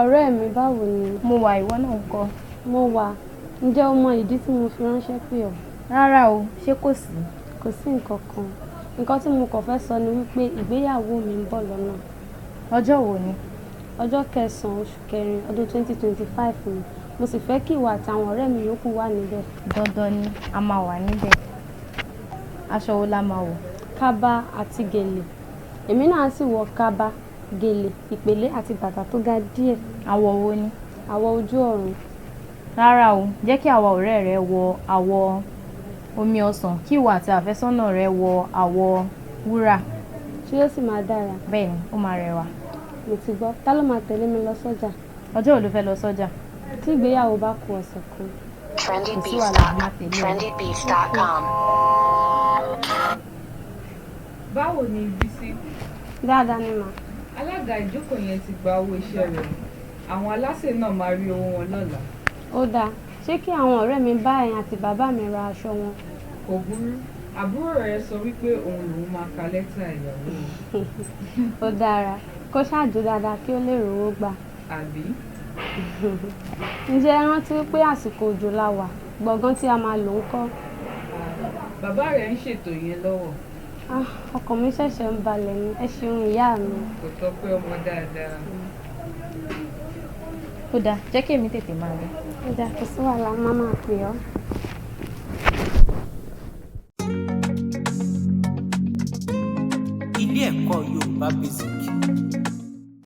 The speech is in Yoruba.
Ọ̀rẹ́ mi, báwo ni? Mo wà, ìwọ náà ńkọ́? Mo wà. Ǹjẹ́ o mọ ìdí tí mo fi ránṣẹ́ pè ọ́? Rárá o, ṣé kò sí? Kò sí nǹkan kan. Nǹkan tí mo kàn fẹ́ sọ ni wípé ìgbéyàwó mi ń bọ̀ lọ́nà. Ọjọ́ wo ni? Ọjọ́ kẹsàn-án oṣù kẹrin ọdún 2025 ni. Mo sì fẹ́ kí ìwọ àti àwọn ọ̀rẹ́ mi yòókù wà níbẹ̀. Dandan ni, a máa wà níbẹ̀. Aṣọ wo la máa wọ̀? Kaba àti gèlè. Èmi náà á sì wọ kaba, gèlè, ìpèlé àti bàtà tó ga díẹ̀. Àwọ̀ wo ni? Àwọ̀ ojú ọ̀run. Rárá o, jẹ́ kí àwa ọ̀rẹ́ rẹ wọ àwọ̀ omi ọsàn, kí ìwọ àti àfẹ́sọ́nà rẹ wọ àwọ̀ wúrà. Ṣé yóò sì máa dára? Bẹ́ẹ̀ni, ó máa rẹwà. Mo ti gbọ́. Ta ló máa tẹ̀lé mi lọ sọ́jà? Ọjọ́ wo lo fẹ́ lọ sọ́jà? Tí ìgbéyàwó bá ku ọ̀sẹ̀ kan. Kò sí wàhálà, má tẹ̀lé ẹ. Trendybeats.com. Báwo ni, Bísí? Dáadáa ni mà. Alága ìjókòó yẹn ti gba owó iṣẹ́ rẹ̀. Àwọn alásè náà máa rí owó wọn lọ́la. Ó dáa. Ṣé kí àwọn ọ̀rẹ́ mi bá ẹ̀yin àti bàbá mi ra aṣọ wọn? Kò burú. Àbúrò rẹ sọ wípé òun lòun máa ka lẹ́tà ìyàwó. Ó dára. Kó ṣáà jó dáadáa kí ó lè rówó gbà. Àbí? Ǹjẹ́ ẹ rántí wípé àsìkò òjò la wà? Gbọ̀ngàn tí a máa lò ńkọ́? Bàbá rẹ̀ ń ṣètò ìyẹn lọ́wọ́. Ah, ọkàn mi ṣẹ̀ṣẹ̀ ń balẹ̀ ni. Ẹ ṣeun, ìyá mi. Kò tọ́pẹ́, ọmọ dáadáa. Ó dáa, jẹ́ kí èmi tètè máa lọ. Ó dáa, kò sí wàhálà, má máa pè ọ́. Ilé ẹ̀kọ́ Yorùbá Basic.